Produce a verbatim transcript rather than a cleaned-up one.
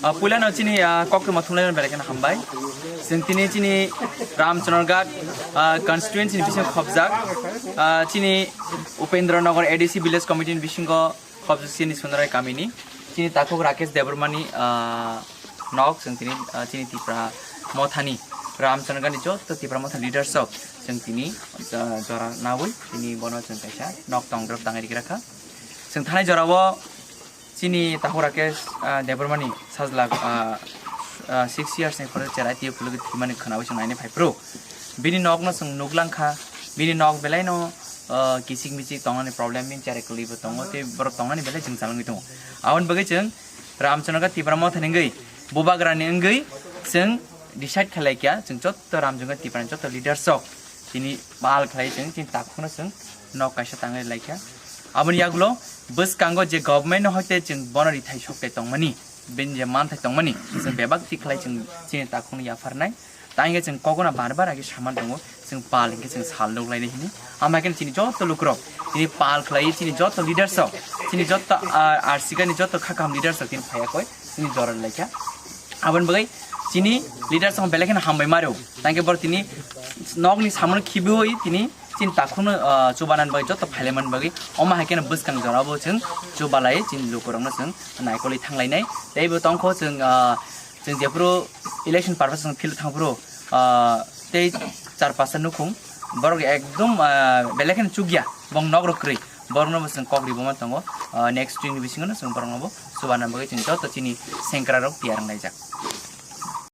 Ah, puilano chini, ah, koktwma thumlaino belai kheno hambai. Chwng tini chini Ramchandraghat, ah, constituency ni bisingo khopjak, ah, chini Upendra Nagar A D C village committee ni bisingo khopjak chini Sundarai kamini. Chini takhuk Rakesh Debbarmani, ah, nok chwng tini, ah, chini Tipra Mothani, Ramchandraghat ni joto Tipra Motha leaders rok chwng tini, ah, jora nawi tini bono chwng kaisa nok tongdrop tangwi rikha. Chwng thanai jorao chini takhuk Rakesh, ah, Debbarmani sajla, ah, ah, six years ni pore chwrai twi phulugwi thwimani khwnawi chwng naina phai phuru. Bini nokno chwng nuklangkha, bini nok belaino, ah, kichik michik tongnani problem, bini chare kwlwibo tongo, tei borok tongnani belai jwngjalwngwi tongo. Aboni bagwi chwng Ramchandraghat Tipra Mothani wngwi, Bubagrani wngwi chwng decide khlai kha, chwng jotto Ramchandraghat Tipra ni jotto leaders rok tini pal khlai chwng chini takhukno chwng nok kaisa tangwi lai kha. Aboni yagulo bwskango je government no hoite chwng bono rithai sok tei tongmani, bini je manthai tongmani, chwng bebak tik khlai chwng chini takhukno yapharnai. Tangkhe chwng kokno bar bar age saman tongo, chwng pal hinkhe chwng sal nuk lainai hini. Ama khe chini jotto lukurok tini pal khlai, chini jotto leaders rok, chini jotto, ah, R C K ni jotto kha kaham leaders rok tini phaiya koi, chini jora lai kha. Aboni bagwi chini leaders rok belai kheno hambai maro. Tangkhe bor tini nokni samono khibiwi tini chini takhukno, ah, chubanan bagwi jotto phailaimani bagwi omo hai kheno bwskang jorabo chwng chubalai chini lukurokno chwng naikolwi thanglainai. Tei bo tongkho chwng, ah, chwng jephuru election purpose chwng field thangphuru, ah, tei char pasta nukhung borok ekdom, ah, belai kheno chukya bong nok rok kwrwi borokno bo chwng kok riboma tongo. Ah, next week ni bisingo no chwng borokno bo chubanan bagwi chwng jotto chini sengkra rok tiyar wnglaijak.